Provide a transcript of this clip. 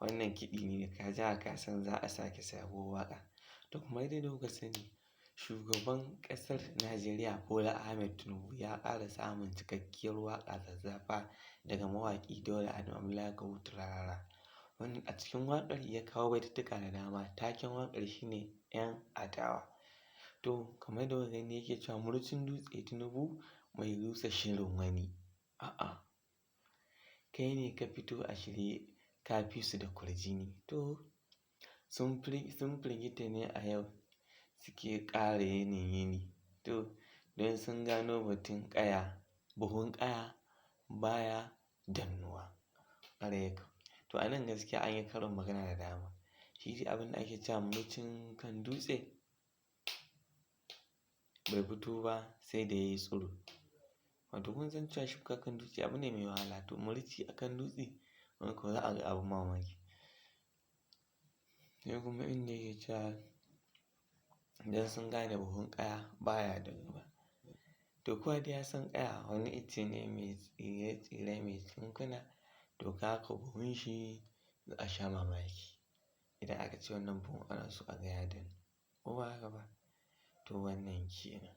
Wannan kiɗi ne da ka ji haka ka san za a sake sabuwar waƙa. To kamar dai da kuka sani, shugaban ƙasar Najeriya Bola Ahmed Tinubu ya ƙara samun cikakkiyar waƙa zazzafa daga mawaƙi Daula Adamu Kahutu Rarara. Wannan a cikin waƙar ya kawo baitittuka da dama. Taken waƙar shine 'yan adawa. To kamar da kuka gani yake cewa murcin dutse Tinubu mai rusa shirin wani. A'a, kai ne ka fito a shirye ka fi su da kwarjini. To sun firgita ne a yau suke ƙara yini yini. To don sun gano batun ƙaya, buhun ƙaya baya dannuwa. Ƙwarai kam. To a nan gaskiya an yi karin magana da dama. Shi dai abin da ake cewa murcin kan dutse bai fito ba sai da ya yi tsiro. Wato kun san cewa shuka kan dutse abu ne mai wahala. To murci a kan dutse, wani ko za a ga abin mamaki. Sai kuma inda yake cewa idan sun gane buhun ƙaya baya dannuwa. To kowa dai ya san ƙaya wani icce ne mai tsire-tsire mai tsunkuna. To ka ga buhun shi za a sha mamaki. Idan aka ce wannan buhun ana so a ga ya dannu. Ko ba haka ba? To wannan ke nan.